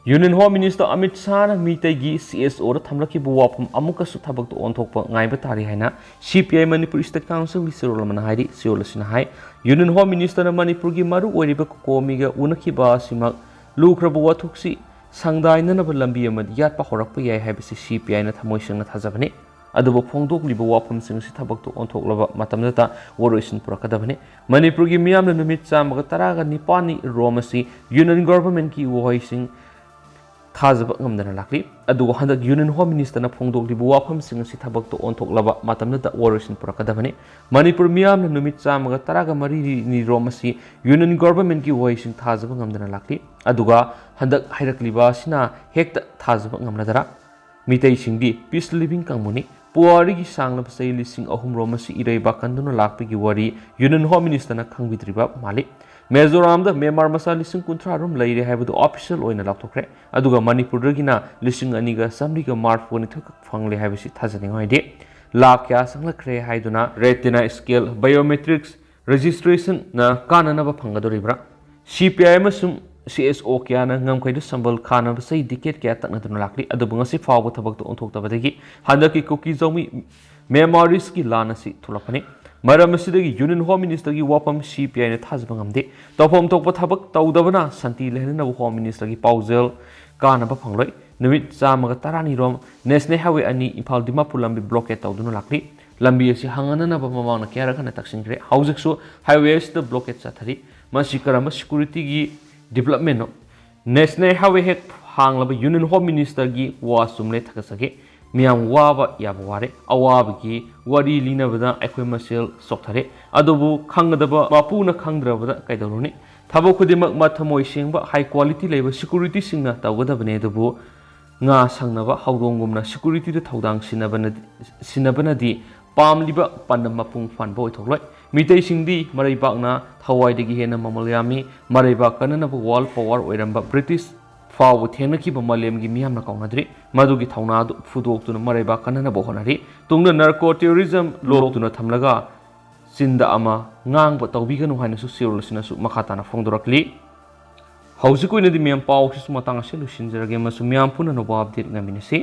Union Home Minister Amit Shahꯅ ꯃꯤꯇꯩꯒꯤ C S Oꯗ ꯊꯝꯂꯛꯈꯤꯕ ꯋꯥꯐꯝ ꯑꯃꯨꯛꯀꯁꯨ ꯊꯕꯛꯇ ꯑꯣꯟꯊꯣꯛꯄ ꯉꯥꯏꯕ ꯇꯥꯔꯤ ꯍꯥꯏꯅ C P I Manipur State Councilꯒꯤ ꯆꯦꯔꯣꯜ ꯑꯃꯅ ꯍꯥꯏꯔꯤ꯫ ꯆꯦꯔꯣꯜ ꯑꯁꯤꯅ ꯍꯥꯏ, Union Home Ministerꯅ ꯃꯅꯤꯄꯨꯔꯒꯤ ꯃꯔꯨ ꯑꯣꯏꯔꯤꯕ COCOMIꯒ ꯎꯅꯈꯤꯕ ꯑꯁꯤꯃꯛ ꯂꯨꯈ꯭ꯔꯕ ꯋꯥꯊꯣꯛꯁꯤ ꯁꯪꯗꯥꯏꯅꯅꯕ ꯂꯝꯕꯤ ꯑꯃ ꯌꯥꯠꯄ ꯍꯧꯔꯛꯄ ꯌꯥꯏ ꯍꯥꯏꯕꯁꯤ C P Iꯅ ꯊꯃꯣꯏ ꯁꯦꯡꯅ ꯊꯥꯖꯕꯅꯤ꯫ ꯑꯗꯨꯕꯨ ꯐꯣꯡꯗꯣꯛꯂꯤꯕ ꯋꯥꯐꯝꯁꯤꯡ ꯑꯁꯤ ꯊꯕꯛꯇ ꯑꯣꯟꯊꯣꯛꯂꯕ ꯃꯇꯝꯗꯇ ꯋꯥꯔꯣꯏꯁꯤꯟ ꯄꯨꯔꯛꯀꯗꯕꯅꯤ꯫ ꯃꯅꯤꯄꯨꯔꯒꯤ ꯃꯤꯌꯥꯝꯅ ꯅꯨꯃꯤꯠ ꯆꯥꯝꯃꯒ ꯇꯔꯥꯅꯤꯄꯥꯟꯅꯤ ꯔꯣꯝ ꯑꯁꯤ Union Governmentꯀꯤ ꯋꯥꯍꯩꯁꯤꯡ ꯊꯥꯖꯕ ꯉꯝꯗꯅ ꯂꯥꯛꯂꯤ꯫ ꯑꯗꯨꯒ ꯍꯟꯗꯛ Union Home Ministerꯅ ꯐꯣꯡꯗꯣꯛꯂꯤꯕ ꯋꯥꯐꯝꯁꯤꯡ ꯑꯁꯤ ꯊꯕꯛꯇ ꯑꯣꯟꯊꯣꯛꯂꯕ ꯃꯇꯝꯗꯇ ꯋꯥꯔꯣꯏꯁꯤꯟ ꯄꯨꯔꯛꯀꯗꯕꯅꯤ꯫ ꯃꯅꯤꯄꯨꯔ ꯃꯤꯌꯥꯝꯅ ꯅꯨꯃꯤꯠ ꯆꯥꯝꯃꯒ ꯇꯔꯥꯒ ꯃꯔꯤꯅꯤ ꯔꯣꯝ ꯑꯁꯤ Union Governmentꯀꯤ ꯋꯥꯍꯩꯁꯤꯡ ꯊꯥꯖꯕ ꯉꯝꯗꯅ ꯂꯥꯛꯂꯤ꯫ ꯑꯗꯨꯒ ꯍꯟꯗꯛ ꯍꯥꯏꯔꯛꯂꯤꯕ ꯑꯁꯤꯅ ꯍꯦꯛꯇ ꯊꯥꯖꯕ ꯉꯝꯂꯗꯔꯥ? ꯃꯤꯇꯩꯁꯤꯡꯗꯤ peace living ꯀꯥꯡꯕꯨꯅꯤ꯫ ꯄꯨꯋꯥꯔꯤꯒꯤ ꯁꯥꯡꯂꯕ ꯆꯍꯤ ꯂꯤꯁꯤꯡ ꯑꯍꯨꯝ ꯔꯣꯝ ꯑꯁꯤ ꯏꯔꯩꯕꯥꯛ ꯀꯟꯗꯨꯅ ꯂꯥꯛꯄꯒꯤ ꯋꯥꯔꯤ Union Home Ministerꯅ ꯈꯪꯕꯤꯗ꯭ꯔꯤꯕ ꯃꯥꯜꯂꯤ꯫ ꯃꯤꯖꯣꯔꯥꯝꯗ ꯃ꯭ꯌꯥꯟꯃꯥꯔ ꯃꯆꯥ ꯂꯤꯁꯤꯡ ꯀꯨꯟꯊ꯭ꯔꯥ ꯔꯣꯝ ꯂꯩꯔꯦ ꯍꯥꯏꯕꯗꯨ official ꯑꯣꯏꯅ ꯂꯥꯎꯊꯣꯛꯈ꯭ꯔꯦ꯫ ꯑꯗꯨꯒ ꯃꯅꯤꯄꯨꯔꯗꯒꯤꯅ ꯂꯤꯁꯤꯡ ꯑꯅꯤꯒ ꯆꯥꯃꯔꯤꯒ ꯃꯔꯤꯐꯨꯅꯤꯊꯣꯏ ꯈꯛ ꯐꯪꯂꯦ ꯍꯥꯏꯕꯁꯤ ꯊꯥꯖꯅꯤꯡꯉꯥꯏ ꯑꯣꯏꯗꯦ꯫ ꯂꯥꯈ ꯀꯌꯥ ꯆꯪꯂꯛꯈ꯭ꯔꯦ ꯍꯥꯏꯗꯨꯅ retina scale, biometrics, registrationꯅ ꯀꯥꯟꯅꯅꯕ ꯐꯪꯒꯗꯧꯔꯤꯕ꯭ꯔꯥ? C P I ꯑꯃꯁꯨꯡ C S O ꯀꯌꯥꯅ ꯉꯝꯈꯩꯗ ꯁꯝꯕꯜ ꯈꯥꯅꯕ ꯆꯍꯤ decade ꯀꯌꯥ ꯇꯛꯅꯗꯨꯅ ꯂꯥꯛꯂꯤ, ꯑꯗꯨꯕꯨ ꯉꯁꯤ ꯐꯥꯎꯕ ꯊꯕꯛꯇ ꯑꯣꯟꯊꯣꯛꯇꯕꯗꯒꯤ ꯍꯟꯗꯛꯀꯤ ꯀꯨꯀꯤ ꯖꯧꯃꯤ ꯃ꯭ꯌꯥꯟꯃꯥꯔꯤꯁꯀꯤ ꯂꯥꯟ ꯑꯁꯤ ꯊꯣꯛꯂꯛꯄꯅꯤ꯫ ꯃꯔꯝ ꯑꯁꯤꯗꯒꯤ Union Home Ministerꯒꯤ ꯋꯥꯐꯝ C P Iꯅ ꯊꯥꯖꯕ ꯉꯝꯗꯦ꯫ ꯇꯧꯐꯝ ꯊꯣꯛꯄ ꯊꯕꯛ ꯇꯧꯗꯕꯅ ꯁꯥꯟꯇꯤ ꯂꯩꯍꯟꯅꯕ Home Ministerꯒꯤ ꯄꯥꯎꯖꯦꯜ ꯀꯥꯟꯅꯕ ꯐꯪꯂꯣꯏ꯫ ꯅꯨꯃꯤꯠ ꯆꯥꯝꯃꯒ ꯇꯔꯥꯅꯤ ꯔꯣꯝ National Highway ꯑꯅꯤ ꯏꯝꯐꯥꯜ ꯗꯤꯃꯥꯄꯨꯔ ꯂꯝꯕꯤ blockade ꯇꯧꯗꯨꯅ ꯂꯥꯛꯂꯤ꯫ ꯂꯝꯕꯤ ꯑꯁꯤ ꯍꯥꯡꯍꯟꯅꯅꯕ ꯃꯃꯥꯡꯗ ꯀꯌꯥꯔꯛ ꯍꯟꯅ ꯇꯛꯁꯤꯟꯈ꯭ꯔꯦ꯫ ꯍꯧꯖꯤꯛꯁꯨ highway ꯑꯁꯤꯗ blockade ꯆꯠꯊꯔꯤ꯫ ꯃꯁꯤ ꯀꯔꯝꯕ securityꯒꯤ developmentꯅꯣ? National Highway ꯍꯦꯛ ꯍꯥꯡꯂꯕ Union Home Ministerꯒꯤ ꯋꯥ ꯆꯨꯝꯂꯦ, ꯊꯥꯒꯠꯆꯒꯦ꯫ ꯃꯤꯌꯥꯝ ꯋꯥꯕ ꯌꯥꯕ ꯋꯥꯔꯦ꯫ ꯑꯋꯥꯕꯒꯤ ꯋꯥꯔꯤ ꯂꯤꯅꯕꯗ ꯑꯩꯈꯣꯏ ꯃꯁꯦꯜ ꯆꯣꯛꯊꯔꯦ꯫ ꯑꯗꯨꯕꯨ ꯈꯪꯒꯗꯕ ꯃꯄꯨꯅ ꯈꯪꯗ꯭ꯔꯕꯗ ꯀꯩꯗꯧꯔꯨꯅꯤ? ꯊꯕꯛ ꯈꯨꯗꯤꯡꯃꯛ ꯃꯊꯃꯣꯏ ꯁꯦꯡꯕ, high quality ꯂꯩꯕ securityꯁꯤꯡꯅ ꯇꯧꯒꯗꯕꯅꯤ, ꯑꯗꯨꯕꯨ ꯉꯥ ꯁꯪꯅꯕ ꯍꯧꯗꯣꯡꯒꯨꯝꯅ securityꯗ ꯊꯧꯗꯥꯡ ꯁꯤꯟꯅꯕꯅꯗꯤ, ꯁꯤꯟꯅꯕꯅꯗꯤ ꯄꯥꯝꯂꯤꯕ ꯄꯥꯟꯗꯝ ꯃꯄꯨꯡ ꯐꯥꯍꯟꯕ ꯑꯣꯏꯊꯣꯛꯂꯣꯏ꯫ ꯃꯤꯇꯩꯁꯤꯡꯗꯤ ꯃꯔꯩꯕꯥꯛꯅ ꯊꯋꯥꯏꯗꯒꯤ ꯍꯦꯟꯅ ꯃꯃꯜ ꯌꯥꯝꯃꯤ꯫ ꯃꯔꯩꯕꯥꯛ ꯀꯟꯅꯅꯕ world power ꯑꯣꯏꯔꯝꯕ British ꯐꯥꯎꯕ ꯊꯦꯡꯅꯈꯤꯕ ꯃꯥꯂꯦꯝꯒꯤ ꯃꯤꯌꯥꯝꯅ ꯀꯥꯎꯅꯗ꯭ꯔꯤ꯫ ꯃꯗꯨꯒꯤ ꯊꯧꯅꯥ ꯑꯗꯨ ꯐꯨꯗꯣꯛꯇꯨꯅ ꯃꯔꯩꯕꯥꯛ ꯀꯟꯅꯅꯕ ꯍꯣꯠꯅꯔꯤ꯫ ꯇꯨꯡꯗ narco terrorism ꯂꯣꯛꯇꯨꯅ ꯊꯝꯂꯒ ꯆꯤꯟꯗ ꯑꯃ ꯉꯥꯡꯕ ꯇꯧꯕꯤꯒꯅꯨ ꯍꯥꯏꯅꯁꯨ ꯆꯦꯔꯣꯜ ꯑꯁꯤꯅꯁꯨ ꯃꯈꯥ ꯇꯥꯅ ꯐꯣꯡꯗꯣꯔꯛꯂꯤ꯫ ꯍꯧꯖꯤꯛ ꯑꯣꯏꯅꯗꯤ ꯃꯌꯥꯝ ꯄꯥꯎꯁꯤꯁꯨ ꯃꯇꯥꯡ ꯑꯁꯤꯗ ꯂꯣꯏꯁꯤꯟꯖꯔꯒꯦ ꯑꯃꯁꯨꯡ ꯃꯌꯥꯝ ꯄꯨꯟꯅ ꯑꯅꯧꯕ update ꯉꯥꯏꯃꯤꯟꯅꯁꯤ꯫